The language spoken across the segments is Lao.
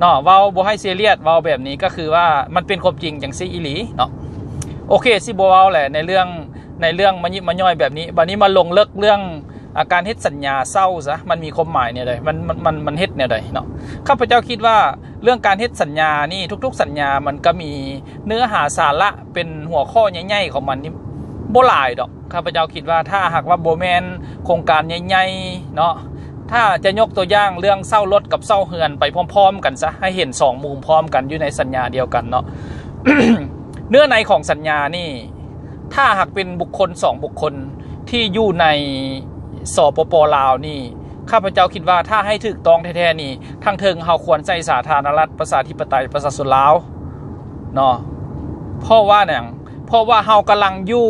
ເນາະ ເວົ້າບໍ່ໃຫ້ເສຍລຽດ ເວົ້າແບບນີ້ກໍຄືວ່າມັນເປັນຄວາມຈິງຈັ່ງຊີ້ອີ່ຫຼີເນາະ. ໂອເຄ ຊິບໍ່ເວົ້າແຫຼະໃນເລື່ອງ ໃນເລື່ອງມາຍິບມາຍ່ອຍແບບນີ້. ບັດນີ້ມາລົງເລິກເລື່ອງ ອາ ການເຮັດສັນຍາເຊົ່າຊະ ມັນມີຄວາມໝາຍແນວໃດ? ມັນ ມັນ ມັນ ມັນເຮັດແນວໃດເນາະ? ຂ້າພະເຈົ້າຄິດວ່າເລື່ອງການເຮັດສັນຍານີ້ ທຸກໆສັນຍາມັນກໍມີເນື້ອຫາສາລະເປັນຫົວຂໍ້ໃຫຍ່ໆຂອງມັນນີ້ບໍ່ຫຼາຍດອກ. ຂ້າພະເຈົ້າຄິດວ່າ ຖ້າຫາກວ່າບໍ່ແມ່ນໂຄງການໃຫຍ່ໆເນາະ ຖ້າຈະຍົກຕົວຢ່າງເລື່ອງເຊົ່າລົດກັບເຊົ່າເຮືອນໄປພ້ອມໆກັນຊະ ໃຫ້ເຫັນສອງມຸມພ້ອມກັນຢູ່ໃນສັນຍາດຽວກັນເນາະ ເນື້ອໃນຂອງສັນຍານີ້ ຖ້າຫາກເປັນບຸກຄົນສອງບຸກຄົນທີ່ຢູ່ໃນ ສປປ ລາວນີ້ ຂ້າພະເຈົ້າຄິດວ່າ ຖ້າໃຫ້ຖືກຕ້ອງແທ້ໆນີ້ ທາງເທິງເຮົາຄວນໃຊ້ສາທາລະນະລັດ ປະຊາທິປະໄຕ ປະຊາຊົນລາວເນາະ. ເພາະວ່າຫຍັງ? ເພາະວ່າເຮົາກຳລັງຢູ່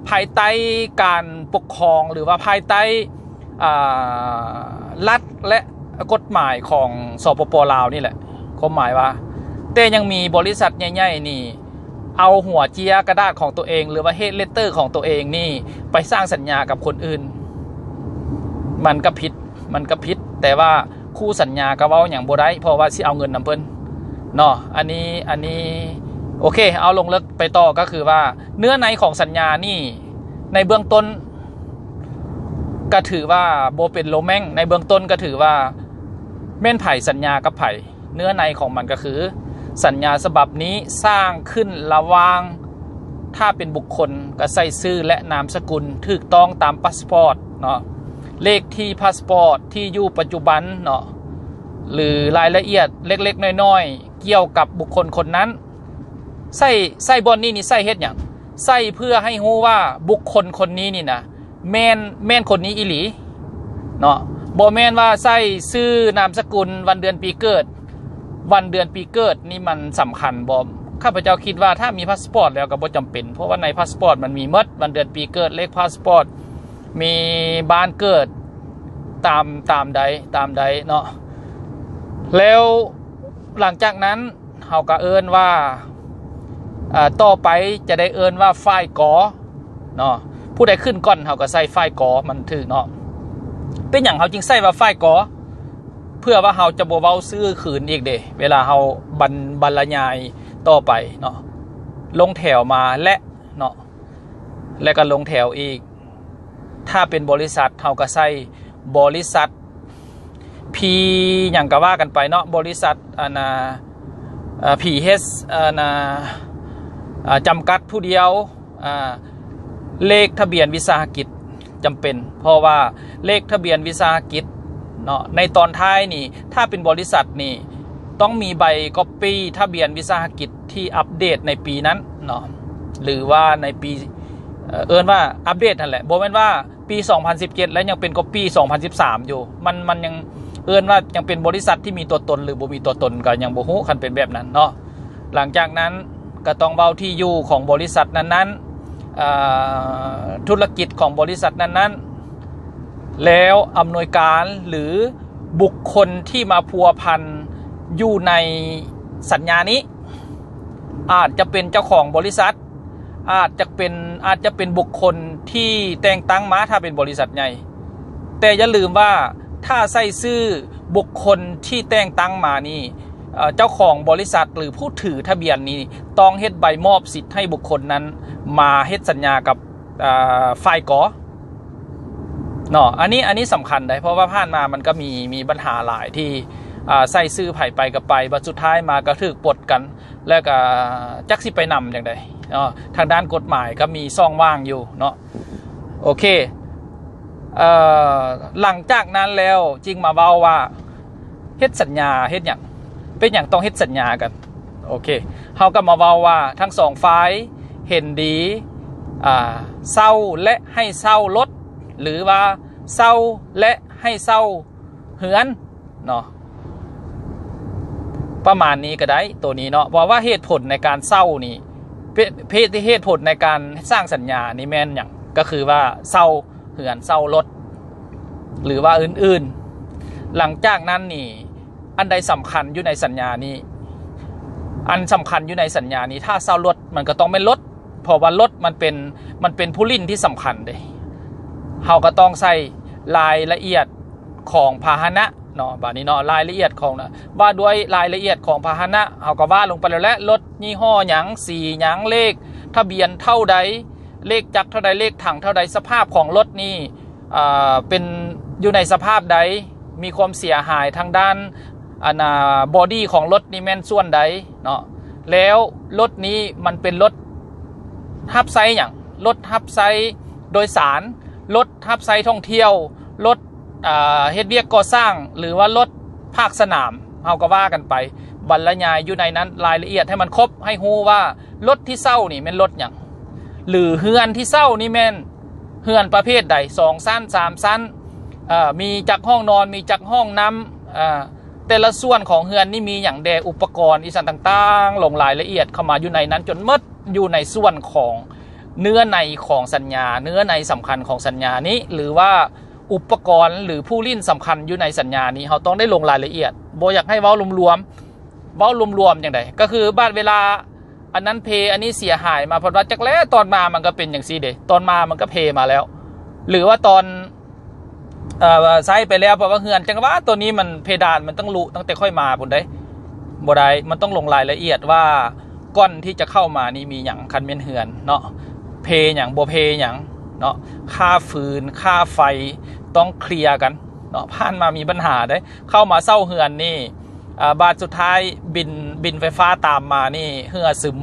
ພາຍໃຕ້ການປົກຄອງ ຫຼືວ່າພາຍໃຕ້ ອ່າ ລັດ ແລະ ກົດໝາຍຂອງ ສປປ ລາວນີ້ແຫຼະ. ຄວາມໝາຍວ່າ ແຕ່ຍັງມີບໍລິສັດໃຫຍ່ໆນີ້ ເອົາຫົວເຈ້ຍກະດາດຂອງຕົວເອງ ຫຼືວ່າ head letter ຂອງຕົວເອງນີ້ ໄປສ້າງສັນຍາກັບຄົນອື່ນ. ມັນກໍຜິດ ມັນກໍຜິດ ແຕ່ວ່າຄູ່ສັນຍາກໍເວົ້າຫຍັງບໍ່ໄດ້ ເພາະວ່າຊິເອົາເງິນນຳເພິ່ນເນາະ. ອັນນີ້ ອັນນີ້ ໂອເຄ ເອົາລົງເລິກໄປຕໍ່ ກໍຄືວ່າ ເນື້ອໃນຂອງສັນຍານີ້ ໃນເບື້ອງຕົ້ນ ກໍຖືວ່າບໍ່ເປັນໂລແມງ ໃນເບື້ອງຕົ້ນກໍຖືວ່າແມ່ນໃຜສັນຍາກັບໃຜ. ເນື້ອໃນຂອງມັນກໍຄື ສັນຍາສະບັບນີ້ສ້າງຂຶ້ນລະຫວ່າງ ຖ້າເປັນບຸກຄົນກໍໃຊ້ຊື່ ແລະ ນາມສະກຸນຖືກຕ້ອງຕາມພາສປອດເນາະ, ເລກທີ່ພາສປອດ ທີ່ຢູ່ປັດຈຸບັນເນາະ ຫຼື ລາຍລະອຽດເລັກໆນ້ອຍໆກ່ຽວກັບບຸກຄົນຄົນນັ້ນ. ໃຊ້ ໃຊ້ບ່ອນນີ້ນີ້ໃຊ້ເຮັດຫຍັງ? ໃຊ້ເພື່ອໃຫ້ຮູ້ວ່າບຸກຄົນຄົນນີ້ນີ້ນະ ແມ່ນ ແມ່ນຄົນນີ້ອີ່ຫຼີເນາະ. ບໍ່ແມ່ນວ່າໃຊ້ຊື່ ນາມສະກຸນ ວັນເດືອນປີເກີດ. ວັນເດືອນປີເກີດນີ້ມັນສຳຄັນບໍ່? ຂ້າພະເຈົ້າຄິດວ່າຖ້າມີພາສປອດແລ້ວກໍບໍ່ຈຳເປັນ ເພາະວ່າໃນພາສປອດມັນມີໝົດ ວັນເດືອນປີເກີດ, ເລກພາສປອດ, ມີບ້ານເກີດ ຕາມ ຕາມໃດ ຕາມໃດເນາະ. ແລ້ວຫຼັງຈາກນັ້ນ ເຮົາກໍເອີ້ນວ່າ ເອີ່ ຕໍ່ໄປຈະໄດ້ເອີ້ນວ່າ ຝ້າຍ ກ ເນາະ. ຜູ້ໃດຂຶ້ນກ່ອນ ເຮົາກໍໃສ່ ຝ້າຍ ກ ມັນຖືກເນາະ. ເປັນຫຍັງເຮົາຈຶ່ງໃສ່ວ່າ ຝ້າຍ ກ? ເພື່ອວ່າເຮົາຈະບໍ່ເວົ້າຊື່ຄືນອີກເດ້ ເວລາເຮົາບັນ ບັນລະຍາຍຕໍ່ໄປເນາະ. ລົງແຖວມາ ແລະ ເນາະ ແລະ ກໍລົງແຖວອີກ. ຖ້າເປັນບໍລິສັດ ເຮົາກໍໃສ່ບໍລິສັດ P ຫຍັງກໍວ່າກັນໄປເນາະ, ບໍລິສັດ ອັນນ່າ ເອີ່ P H ອັນນ່າ ອາ ຈຳກັດຜູ້ດຽວ, ອາ ເລກທະບຽນວິສາຫະກິດຈຳເປັນ ເພາະວ່າເລກທະບຽນວິສາຫະກິດເນາະ ໃນຕອນທ້າຍນີ້ ຖ້າເປັນບໍລິສັດນີ້ ຕ້ອງມີໃບກັອບປີ້ທະບຽນວິສາຫະກິດ ທີ່ອັບເດດໃນປີນັ້ນເນາະ ຫຼືວ່າໃນປີ ເອີ່ ເອີ້ນວ່າອັບເດດຫັ້ນແຫຼະ. ບໍ່ແມ່ນວ່າປີສອງພັນສິບເຈັດ ແລ້ວຍັງເປັນກັອບປີ້ສອງພັນສິບສາມຢູ່. ມັນ ມັນຍັງເອີ້ນວ່າຍັງເປັນບໍລິສັດທີ່ມີຕົວຕົນ ຫຼືບໍ່ມີຕົວຕົນ ກໍຍັງບໍ່ຮູ້ ຄັນເປັນແບບນັ້ນເນາະ. ຫຼັງຈາກນັ້ນກໍຕ້ອງເວົ້າທີ່ຢູ່ຂອງບໍລິສັດນັ້ນໆ, ເອີ່ ທຸລະກິດຂອງບໍລິສັດນັ້ນໆ, ແລ້ວອຳນວຍການ ຫຼື ບຸກຄົນທີ່ມາພົວພັນຢູ່ໃນສັນຍານີ້ ອາດຈະເປັນເຈົ້າຂອງບໍລິສັດ, ອາດຈະເປັນ ອາດຈະເປັນບຸກຄົນທີ່ແຕ່ງຕັ້ງມາ ຖ້າເປັນບໍລິສັດໃຫຍ່. ແຕ່ຢ່າລືມວ່າ ຖ້າໃຊ້ຊື່ບຸກຄົນທີ່ແຕ່ງຕັ້ງມານີ້ ເອີ່ ເຈົ້າຂອງບໍລິສັດ ຫຼື ຜູ້ຖືທະບຽນນີ້ ຕ້ອງເຮັດໃບມອບສິດໃຫ້ບຸກຄົນນັ້ນມາເຮັດສັນຍາກັບ ອາ ຝ່າຍ ກ ເນາະ. ອັນນີ້ ອັນນີ້ສຳຄັນເດ້ ເພາະວ່າຜ່ານມາມັນກໍມີ ມີບັນຫາຫຼາຍທີ່ ອາ ໃຊ້ຊື່ໃຜໄປກໍໄປ ບັດສຸດທ້າຍມາກໍຖືກປົດກັນ ແລ້ວກໍຈັກຊິໄປນຳຈັ່ງໃດເນາະ. ທາງດ້ານກົດໝາຍກໍມີຊ່ອງວ່າງຢູ່ເນາະ. ໂອເຄ ເອີ່ ຫຼັງຈາກນັ້ນແລ້ວຈຶ່ງມາເວົ້າວ່າ ເຮັດສັນຍາເຮັດຫຍັງ? ເປັນຫຍັງຕ້ອງເຮັດສັນຍາກັນ? ໂອເຄ ເຮົາກໍມາເວົ້າວ່າທັງສອງຝ່າຍເຫັນດີ ອາ ເຊົ່າ ແລະ ໃຫ້ເຊົ່າລົດ ຫຼືວ່າເຊົ່າ ແລະ ໃຫ້ເຊົ່າເຮືອນເນາະ ປະມານນີ້ກໍໄດ້ ໂຕນີ້ເນາະ. ເພາະວ່າເຫດຜົນໃນການເຊົ່ານີ້ ເຫດ ເຫດຜົນໃນການສ້າງສັນຍານີ້ແມ່ນຫຍັງ? ກໍຄືວ່າເຊົ່າເຮືອນ ເຊົ່າລົດ ຫຼືວ່າອື່ນໆ. ຫຼັງຈາກນັ້ນນີ້ ອັນໃດສຳຄັນຢູ່ໃນສັນຍານີ້? ອັນສຳຄັນຢູ່ໃນສັນຍານີ້ ຖ້າເຊົ່າລົດ ມັນກໍຕ້ອງແມ່ນລົດ ເພາະວ່າລົດມັນເປັນ ມັນເປັນຜູ້ຫຼິ້ນທີ່ສຳຄັນເດ້. ເຮົາກໍຕ້ອງໃສ່ລາຍລະອຽດຂອງພາຫະນະ ເນາະ ບາດນີ້ເນາະ ລາຍລະອຽດຂອງ ວ່າດ້ວຍລາຍລະອຽດຂອງພາຫະນະ ເຮົາກໍວ່າລົງໄປແລ້ວແຫຼະ ລົດຍີ່ຫໍ້ຫຍັງ ສີຫຍັງ ເລກທະບຽນເທົ່າໃດ ເລກຈັກເທົ່າໃດ ເລກຖັງເທົ່າໃດ ສະພາບຂອງລົດນີ້ ເປັນຢູ່ໃນສະພາບໃດ ມີຄວາມເສຍຫາຍທາງດ້ານ ອັນນ່າ ບອດີ້ຂອງລົດນີ້ແມ່ນສ່ວນໃດເນາະ ແລ້ວລົດນີ້ມັນເປັນລົດຮັບໃຊ້ຫຍັງ ລົດຮັບໃຊ້ໂດຍສານ ລົດຮັບໃຊ້ທ່ອງທ່ຽວ ລົດ ອ່າ ເຮັດວຽກກໍ່ສ້າງ ຫຼືວ່າລົດພາກສະໜາມ ເຮົາກໍວ່າກັນໄປ ບັນລະຍາຍຢູ່ໃນນັ້ນ ລາຍລະອຽດໃຫ້ມັນຄົບ ໃຫ້ຮູ້ວ່າລົດທີ່ເຊົ່ານີ້ແມ່ນລົດຫຍັງ ຫຼືເຮືອນທີ່ເຊົ່ານີ້ແມ່ນເຮືອນປະເພດໃດ ສອງຊັ້ນ ສາມຊັ້ນ ເອີ ມີຈັກຫ້ອງນອນ ມີຈັກຫ້ອງນ້ຳ ເອີ ແຕ່ລະສ່ວນຂອງເຮືອນນີ້ມີຫຍັງແດ່ ອຸປະກອນອີ່ສັງຕ່າງໆ ລົງລາຍລະອຽດເຂົ້າມາຢູ່ໃນນັ້ນຈົນໝົດ ຢູ່ໃນສ່ວນຂອງເນື້ອໃນຂອງສັນຍາ ເນື້ອໃນສຳຄັນຂອງສັນຍານີ້ ຫຼືວ່າ ອຸປະກອນ ຫຼືຜູ້ຫຼິ້ນສຳຄັນຢູ່ໃນສັນຍານີ້ ເຮົາຕ້ອງໄດ້ລົງລາຍລະອຽດ ບໍ່ຢາກໃຫ້ເວົ້າລວມໆ ເວົ້າລວມໆຈັ່ງໃດ ກໍຄືບາດເວລາອັນນັ້ນເພ ອັນນີ້ເສຍຫາຍມາ ເພິ່ນວ່າຈັກແລ້ ຕອນມາມັນກໍເປັນຈັ່ງຊີ້ເດ້ ຕອນມາມັນກໍເພມາແລ້ວ ຫຼືວ່າຕອນ ເອີ ໃຊ້ໄປແລ້ວ ເພາະວ່າເຮືອນ ຈັ່ງວ່າໂຕນີ້ມັນ ເພດານມັນຕ້ອງລຸຕັ້ງແຕ່ຂ້ອຍມາພຸ້ນເດ້ ບໍ່ໄດ້ ມັນຕ້ອງລົງລາຍລະອຽດວ່າ ກ່ອນທີ່ຈະເຂົ້າມານີ້ມີຫຍັງ ຄັນແມ່ນເຮືອນເນາະ ເພຫຍັງ ບໍ່ເພຫຍັງເນາະ ຄ່າຟືນ ຄ່າໄຟ ຕ້ອງເຄລຍກັນເນາະ ຜ່ານມາມີບັນຫາເດ້ ເຂົ້າມາເຊົ່າເຮືອນນີ້ ອາ ບາດສຸດທ້າຍບິນ ບິນໄຟຟ້າຕາມມານີ້ເຫື່ອຊຶມ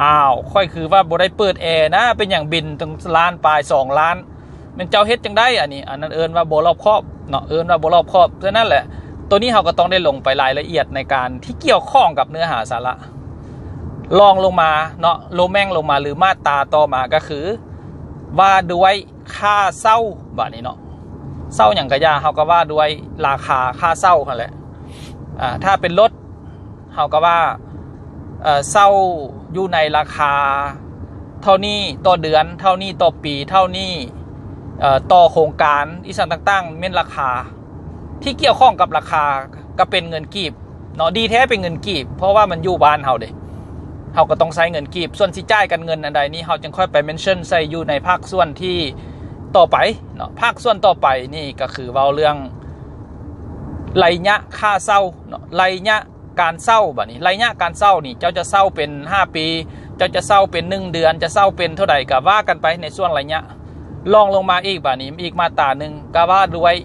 ອ້າວ ຂ້ອຍຄືວ່າບໍ່ໄດ້ເປີດແອນະ ເປັນຫຍັງບິນຕັ້ງລ້ານປາຍ ສອງລ້ານ ແມ່ນເຈົ້າເຮັດຈັ່ງໃດ ອັນນີ້ ອັນນັ້ນເອີ້ນວ່າບໍ່ລອບຄອບເນາະ ເອີ້ນວ່າບໍ່ລອບຄອບ ສະນັ້ນແຫຼະ ໂຕນີ້ເຮົາກໍຕ້ອງໄດ້ລົງໄປລາຍລະອຽດໃນການທີ່ກ່ຽວຂ້ອງກັບເນື້ອຫາສາລະ ລອງລົງມາເນາະ ໂລແມ່ງລົງມາ ຫຼືມາດຕາຕໍ່ມາກໍຄື ວ່າດ້ວຍຄ່າເຊົ່າ ບາດນີ້ເນາະ ເຊົ່າຫຍັງກະຢ່າ ເຮົາກໍວ່າດ້ວຍລາຄາ ຄ່າເຊົ່າຫັ້ນແຫຼະ ອາ ຖ້າເປັນລົດ ເຮົາກໍວ່າ ເອີ ເຊົ່າຢູ່ໃນລາຄາເທົ່ານີ້ຕໍ່ເດືອນ ເທົ່ານີ້ຕໍ່ປີ ເທົ່ານີ້ ເອີ ຕໍ່ໂຄງການ ອີ່ສັງຕ່າງໆ ແມ່ນລາຄາ ທີ່ກ່ຽວຂ້ອງກັບລາຄາ ກໍເປັນເງິນກີບເນາະ ດີແທ້ເປັນເງິນກີບ ເພາະວ່າມັນຢູ່ບ້ານເຮົາເດ້ ເຮົາກໍຕ້ອງໃຊ້ເງິນກີບ ສ່ວນຊິຈ່າຍກັນເງິນອັນໃດນີ້ ເຮົາຈຶ່ງຄ່ອຍໄປເມັນເຊິນໃສ່ຢູ່ໃນພາກສ່ວນທີ່ຕໍ່ໄປເນາະ ພາກສ່ວນຕໍ່ໄປນີ້ກໍຄືເວົ້າເລື່ອງໄລຍະຄ່າເຊົ່າເນາະ ໄລຍະ ການເຊົ່າ ບາດນີ້ໄລຍະການເຊົ່ານີ້ ເຈົ້າຈະເຊົ່າເປັນຫ້າປີ ເຈົ້າຈະເຊົ່າເປັນໜຶ່ງເດືອນ ຈະເຊົ່າເປັນເທົ່າໃດກໍວ່າກັນໄປໃນສ່ວນໄລຍະ ລອງລົງມາອີກ ບາດນີ້ອີກມາດຕາໜຶ່ງ ກໍວ່າດ້ວຍ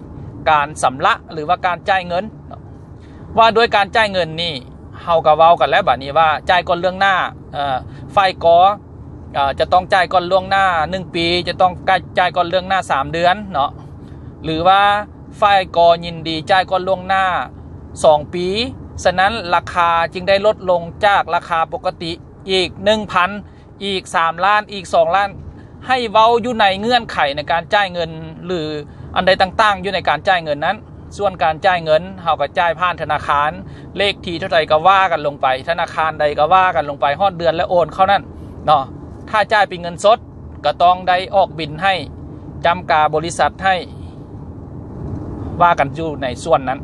ການຊຳລະ ຫຼືວ່າການຈ່າຍເງິນເນາະ ວ່າດ້ວຍການຈ່າຍເງິນນີ້ ເຮົາກໍເວົ້າກັນແລ້ວ ບາດນີ້ວ່າຈ່າຍກ່ອນລ່ວງໜ້າ ເອີ ຝ່າຍ ກ ເອີ ຈະຕ້ອງຈ່າຍກ່ອນລ່ວງໜ້າໜຶ່ງປີ ຈະຕ້ອງ ກ- ຈ່າຍກ່ອນລ່ວງໜ້າສາມເດືອນເນາະ ຫຼືວ່າ ຝ່າຍ ກ ຍິນດີຈ່າຍກ່ອນລ່ວງໜ້າສອງປີ ສະນັ້ນລາຄາຈຶ່ງໄດ້ລົດລົງຈາກລາຄາປົກກະຕິອີກໜຶ່ງພັນ ອີກສາມລ້ານ ອີກສອງລ້ານ ໃຫ້ເວົ້າຢູ່ໃນເງື່ອນໄຂໃນການຈ່າຍເງິນ ຫຼື ອັນໃດຕ່າງໆ ຢູ່ໃນການຈ່າຍເງິນນັ້ນ ສ່ວນການຈ່າຍເງິນ ເຮົາກໍຈ່າຍຜ່ານທະນາຄານ ເລກທີເທົ່າໃດກໍວ່າກັນລົງໄປ ທະນາຄານໃດກໍວ່າກັນລົງໄປ ຮອດເດືອນແລ້ວໂອນເຂົ້ານັ້ນເນາະ ຖ້າຈ່າຍເປັນເງິນສົດ ກໍຕ້ອງໄດ້ອອກບິນໃຫ້ ຈ້ຳກາບໍລິສັດໃຫ້ ວ່າກັນຢູ່ໃນສ່ວນນັ້ນ.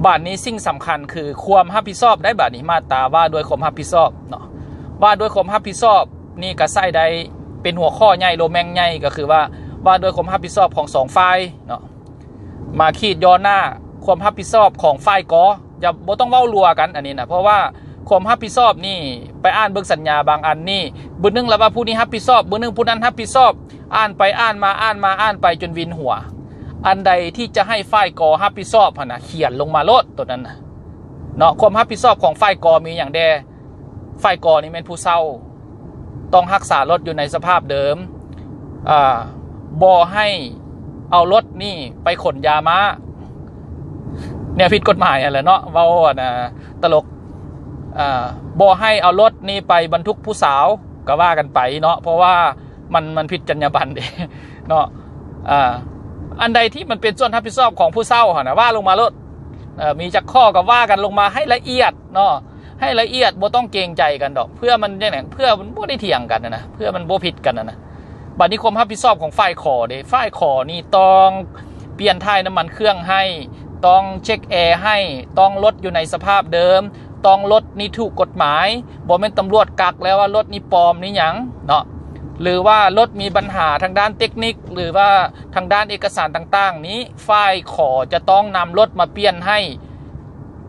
ບາດນີ້ສິ່ງສຳຄັນຄືຄວາມຮັບຜິດຊອບໄດ້ ບາດນີ້ມາດຕາວ່າດ້ວຍຄວາມຮັບຜິດຊອບເນາະ ວ່າດ້ວຍຄວາມຮັບຜິດຊອບນີ້ກໍໃຊ້ໄດ້ເປັນຫົວຂໍ້ໃຫຍ່ ໂລແມງໃຫຍ່ ກໍຄືວ່າ ວ່າດ້ວຍຄວາມຮັບຜິດຊອບຂອງສອງຝ່າຍເນາະ. ມາຂີດຍໍໜ້າຄວາມຮັບຜິດຊອບຂອງຝ່າຍ ກ ຢ່າ ບໍ່ຕ້ອງເວົ້າລົວກັນອັນນີ້ນະ ເພາະວ່າຄວາມຮັບຜິດຊອບນີ້ ໄປອ່ານເບິ່ງສັນຍາບາງອັນນີ້ ບຶດໜຶ່ງລະວ່າຜູ້ນີ້ຮັບຜິດຊອບ ບຶດໜຶ່ງຜູ້ນັ້ນຮັບຜິດຊອບ ອ່ານໄປອ່ານມາ ອ່ານມາອ່ານໄປຈົນວິນຫົວ. ອັນໃດທີ່ຈະໃຫ້ຝ່າຍ ກ ຮັບຜິດຊອບຫັ້ນນະ ຂຽນລົງມາໂລດໂຕນັ້ນນະເນາະ ຄວາມຮັບຜິດຊອບຂອງຝ່າຍ ກ ມີຫຍັງແດ່? ຝ່າຍ ກ ນີ້ແມ່ນຜູ້ເຊົ່າ ຕ້ອງຮັກສາລົດຢູ່ໃນສະພາບເດີມ ອາ ບໍ່ໃຫ້ເອົາລົດນີ້ໄປຂົນຢາມ້າ ແນວຜິດກົດໝາຍຫັ້ນແຫຼະເນາະ ເວົ້າອັນ ອາ ຕະຫຼົກ ອາ ບໍ່ໃຫ້ເອົາລົດນີ້ໄປບັນທຸກຜູ້ສາວ ກໍວ່າກັນໄປເນາະ ເພາະວ່າມັນ ມັນຜິດຈັນຍາບັນເດ້ເນາະ ອາ ອັນໃດທີ່ມັນເປັນສ່ວນຮັບຜິດຊອບຂອງຜູ້ເຊົ່າຫັ້ນນະ ວ່າລົງມາໂລດ ເອີ ມີຈັກຂໍ້ກໍວ່າກັນລົງມາໃຫ້ລະອຽດເນາະ ໃຫ້ລະອຽດ ບໍ່ຕ້ອງເກງໃຈກັນດອກ ເພື່ອມັນຈັ່ງໃດ ເພື່ອມັນບໍ່ໄດ້ຖຽງກັນນະ ເພື່ອມັນບໍ່ຜິດກັນນະ. ບາດນີ້ຄວາມຮັບຜິດຊອບຂອງຝ່າຍ ຂ ເດ້ ຝ່າຍ ຂ ນີ້ຕ້ອງປ່ຽນຖ່າຍນ້ຳມັນເຄື່ອງໃຫ້ ຕ້ອງເຊັກແອໃຫ້ ຕ້ອງລົດຢູ່ໃນສະພາບເດີມ ຕ້ອງລົດນີ້ຖືກກົດໝາຍ ບໍ່ແມ່ນຕຳຫຼວດກັກແລ້ວວ່າລົດນີ້ປອມນີ້ຫຍັງເນາະ ຫຼືວ່າລົດມີບັນຫາທາງດ້ານເຕັກນິກ ຫຼືວ່າທາງດ້ານເອກະສານຕ່າງໆນີ້ ຝ່າຍຂໍຈະຕ້ອງນຳລົດມາປ່ຽນໃຫ້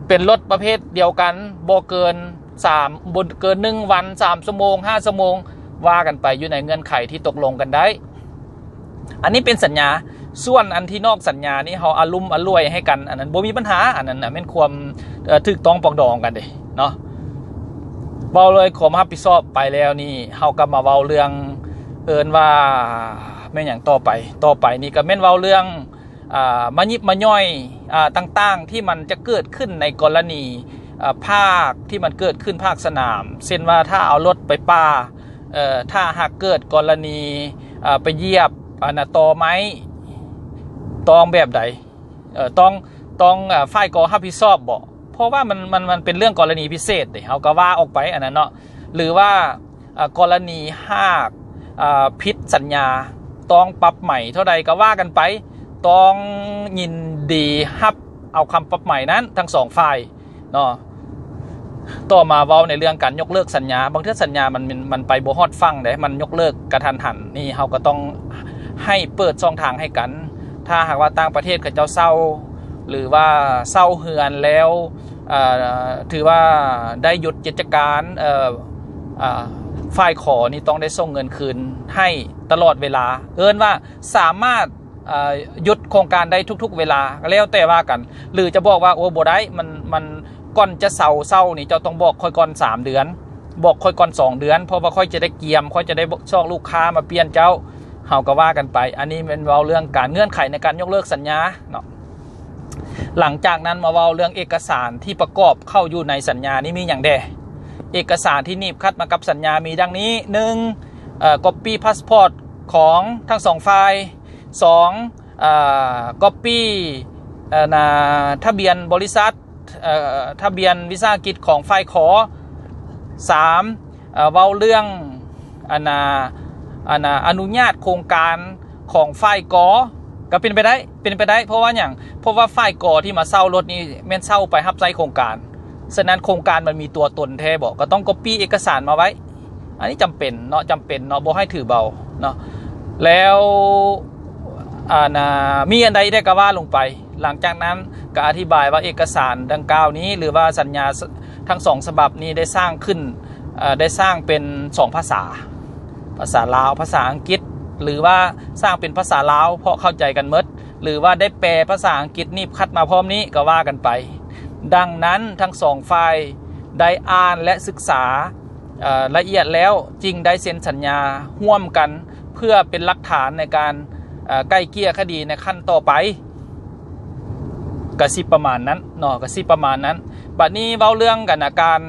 ເປັນລົດປະເພດດຽວກັນ ບໍ່ເກີນສາມ ບໍ່ເກີນໜຶ່ງວັນ ສາມຊົ່ວໂມງ ຫ້າຊົ່ວໂມງ ວ່າກັນໄປຢູ່ໃນເງື່ອນໄຂທີ່ຕົກລົງກັນໄດ້. ອັນນີ້ເປັນສັນຍາ. ສ່ວນອັນທີ່ນອກສັນຍານີ້ ເຮົາອະລຸມອະລວຍໃຫ້ກັນ ອັນນັ້ນບໍ່ມີບັນຫາ. ອັນນັ້ນນະແມ່ນຄວາມ ເອີ ຖືກຕ້ອງປອງດອງກັນເດ້ເນາະ. ເວົ້າເລື່ອງຄວາມຮັບຜິດຊອບໄປແລ້ວນີ້ ເຮົາກໍມາເວົ້າເລື່ອງ ເອີ້ນວ່າແມ່ນຫຍັງຕໍ່ໄປ? ຕໍ່ໄປນີ້ກໍແມ່ນເວົ້າເລື່ອງ ອ່າ ມາຍິບມາຍ່ອຍ ອ່າ ຕ່າງໆ ທີ່ມັນຈະເກີດຂຶ້ນໃນກໍລະນີ ອ່າ ພາກທີ່ມັນເກີດຂຶ້ນພາກສະໜາມ ເຊັ່ນວ່າຖ້າເອົາລົດໄປປ່າ ເອີ ຖ້າຫາກເກີດກໍລະນີ ເອີ ໄປຢຽບ ອັນນະ ຕໍໄມ້ ຕ້ອງແບບໃດ? ເອີ ຕ້ອງ ຕ້ອງ ເອີ ຝ່າຍກໍຮັບຜິດຊອບບໍ? ເພາະວ່າມັນ ມັນ ມັນເປັນເລື່ອງກໍລະນີພິເສດເດ້ ເຮົາກໍວ່າອອກໄປອັນນັ້ນເນາະ. ຫຼືວ່າ ເອີ ກໍລະນີຫາກ ເອີ ຜິດສັນຍາ ຕ້ອງປັບໃໝເທົ່າໃດກໍວ່າກັນໄປ ຕ້ອງຍິນດີຮັບເອົາຄຳປັບໃໝນັ້ນທັງສອງຝ່າຍ ເນາະ. ຕໍ່ມາເວົ້າໃນເລື່ອງການຍົກເລີກສັນຍາ. ບາງເທື່ອສັນຍາມັນ ມັນ ມັນໄປບໍ່ຮອດຝັ່ງເດ້ ມັນຍົກເລີກກະທັນຫັນ ນີ້ເຮົາກໍຕ້ອງໃຫ້ເປີດຊ່ອງທາງໃຫ້ກັນ. ຖ້າຫາກວ່າຕ່າງປະເທດເຂົາເຈົ້າເຊົ່າ ຫຼືວ່າເຊົ່າເຮືອນແລ້ວ ເອີ ຖືວ່າໄດ້ຢຸດກິດຈະການ ເອີ ຝ່າຍຂໍນີ້ຕ້ອງໄດ້ສົ່ງເງິນຄືນໃຫ້ຕະຫຼອດເວລາ ເອີ້ນວ່າສາມາດ ເອີ ຢຸດໂຄງການໄດ້ທຸກໆເວລາ ແລ້ວແຕ່ວ່າກັນ ຫຼືຈະບອກວ່າ ໂອ້ ບໍ່ໄດ້ ມັນ ມັນ ກ່ອນຈະເຊົາເຊົ່ານີ້ ເຈົ້າຕ້ອງບອກຂ້ອຍກ່ອນສາມເດືອນ ບອກຂ້ອຍກ່ອນສອງເດືອນ ເພາະວ່າຂ້ອຍຈະໄດ້ກຽມ ຂ້ອຍຈະໄດ້ຊອກລູກຄ້າມາປ່ຽນເຈົ້າ ເຮົາກໍວ່າກັນໄປ. ອັນນີ້ແມ່ນເວົ້າເລື່ອງການເງື່ອນໄຂໃນການຍົກເລີກສັນຍາເນາະ. ຫຼັງຈາກນັ້ນມາເວົ້າເລື່ອງເອກະສານທີ່ປະກອບເຂົ້າຢູ່ໃນສັນຍານີ້ມີຫຍັງແດ່? ເອກະສານທີ່ໜີບຂັດມາກັບສັນຍາມີດັ່ງນີ້: ໜຶ່ງ ເອີ copy passport ຂອງທັງສອງຝ່າຍ, ສອງ ເອີ copy ເອີ ນາ ທະບຽນບໍລິສັດ ເອີ ທະບຽນວິສາຫະກິດຂອງຝ່າຍ ຂ. ສາມ ເອີ ເວົ້າເລື່ອງ ອັນນາ ອັນນາ ອະນຸຍາດໂຄງການຂອງຝ່າຍ ກ. ກໍເປັນໄປໄດ້ ເປັນໄປໄດ້ ເພາະວ່າຫຍັງ? ເພາະວ່າຝ່າຍ ກ ທີ່ມາເຊົ່າລົດນີ້ແມ່ນເຊົ່າໄປຮັບໃຊ້ໂຄງການ. ສະນັ້ນໂຄງການມັນມີຕົວຕົນແທ້ບໍ? ກໍຕ້ອງ copy ເອກະສານມາໄວ້. ອັນນີ້ຈຳເປັນເນາະ ຈຳເປັນເນາະ ບໍ່ໃຫ້ຖືເບົາເນາະ. ແລ້ວ ອັນນາ ມີອັນໃດໄດ້ກໍວ່າລົງໄປ. ຫຼັງຈາກນັ້ນກໍອະທິບາຍວ່າເອກະສານດັ່ງກ່າວນີ້ ຫຼືວ່າສັນຍາ ທັງສອງສະບັບນີ້ໄດ້ສ້າງຂຶ້ນ ເອີ ໄດ້ສ້າງເປັນສອງພາສາ ພາສາລາວ ພາສາອັງກິດ ຫຼືວ່າສ້າງເປັນພາສາລາວ ເພາະເຂົ້າໃຈກັນໝົດ ຫຼືວ່າໄດ້ແປພາສາອັງກິດໜີບຂັດມາພ້ອມນີ້ ກໍວ່າກັນໄປ. ດັ່ງນັ້ນທັງສອງຝ່າຍໄດ້ອ່ານ ແລະ ສຶກສາ ເອີ ລະອຽດແລ້ວ ຈຶ່ງໄດ້ເຊັນສັນຍາຮ່ວມກັນ ເພື່ອເປັນຫຼັກຖານໃນການ ເອີ ໄກ່ເກ່ຍຄະດີໃນຂັ້ນຕໍ່ໄປ. ກະຊິປະມານນັ້ນເນາະ ກະຊິປະມານນັ້ນ. ບາດນີ້ເວົ້າເລື່ອງກັນນະ ການ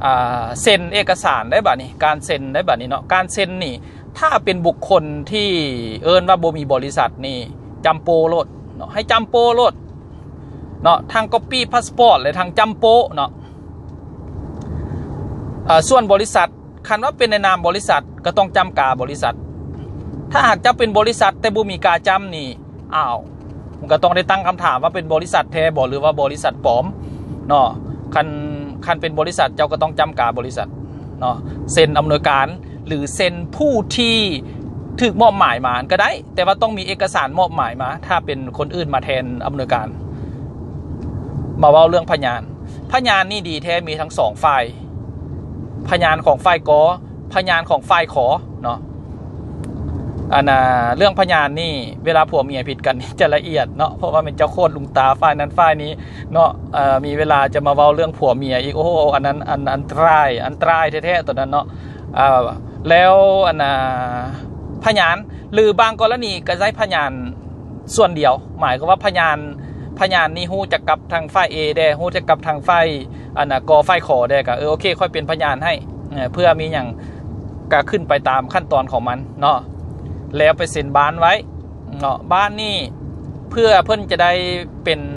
ອ່າ ເຊັນເອກະສານໄດ້ບາດນີ້ ການເຊັນໄດ້ບາດນີ້ເນາະ. ການເຊັນນີ້ ຖ້າເປັນບຸກຄົນທີ່ເອີ້ນວ່າບໍ່ມີບໍລິສັດນີ້ ຈຳໂປ້ໂລດເນາະ ໃຫ້ຈຳໂປ້ໂລດເນາະ ທັງ copy passport ແລະ ທັງຈຳໂປ້ເນາະ. ເອີ ສ່ວນບໍລິສັດ ຄັນວ່າເປັນໃນນາມບໍລິສັດ ກໍຕ້ອງຈ້ຳກາບໍລິສັດ. ຖ້າຫາກເຈົ້າເປັນບໍລິສັດແຕ່ບໍ່ມີກາຈ້ຳນີ້ ອ້າວ ມັນກໍຕ້ອງໄດ້ຕັ້ງຄຳຖາມວ່າເປັນບໍລິສັດແທ້ບໍ ຫຼືວ່າບໍລິສັດປອມເນາະ. ຄັນ ຄັນເປັນບໍລິສັດ ເຈົ້າກໍຕ້ອງຈ້ຳກາບໍລິສັດເນາະ ເຊັນອຳນວຍການ ຫຼື ເຊັນຜູ້ທີ່ຖືກມອບໝາຍມາກໍໄດ້ ແຕ່ວ່າຕ້ອງມີເອກະສານມອບໝາຍມາ ຖ້າເປັນຄົນອື່ນມາແທນອຳນວຍການ. ມາເວົ້າເລື່ອງພະຍານ. ພະຍານນີ້ດີແທ້ມີທັງສອງຝ່າຍ ພະຍານຂອງຝ່າຍ ກ ພະຍານຂອງຝ່າຍ ຂ ເນາະ. ອັນນາ ເລື່ອງພະຍານນີ້ ເວລາຜົວເມຍຜິດກັນນີ້ຈະລະອຽດເນາະ ເພາະວ່າແມ່ນເຈົ້າໂຄດລຸງຕາຝ່າຍນັ້ນຝ່າຍນີ້ເນາະ. ເອີ ມີເວລາຈະມາເວົ້າເລື່ອງຜົວເມຍອີກ ໂອ້ ອັນນັ້ນ ອັນ ອັນຕະລາຍ ອັນຕະລາຍແທ້ໆ ຕົວນັ້ນເນາະ. ເອີ ແລ້ວ ອັນນາ ພະຍານ ຫຼື ບາງກໍລະນີກໍໃຊ້ພະຍານ ສ່ວນດຽວ ໝາຍຄວາມວ່າພະຍານ ພະຍານນີ້ຮູ້ຈັກກັບທາງຝ່າຍ A ແດ່ ຮູ້ຈັກກັບທາງຝ່າຍ ອັນນະ ກໍ ຝ່າຍ ຂ ແດ່ ກໍ ເອີ ໂອເຄ ຂ້ອຍເປັນພະຍານໃຫ້ ເອີ ເພື່ອມີຫຍັງກໍຂຶ້ນໄປຕາມຂັ້ນຕອນຂອງມັນເນາະ. ແລ້ວໄປເຊັນບ້ານໄວ້ເນາະ ບ້ານນີ້ເພື່ອເພິ່ນຈະໄດ້ເປັນ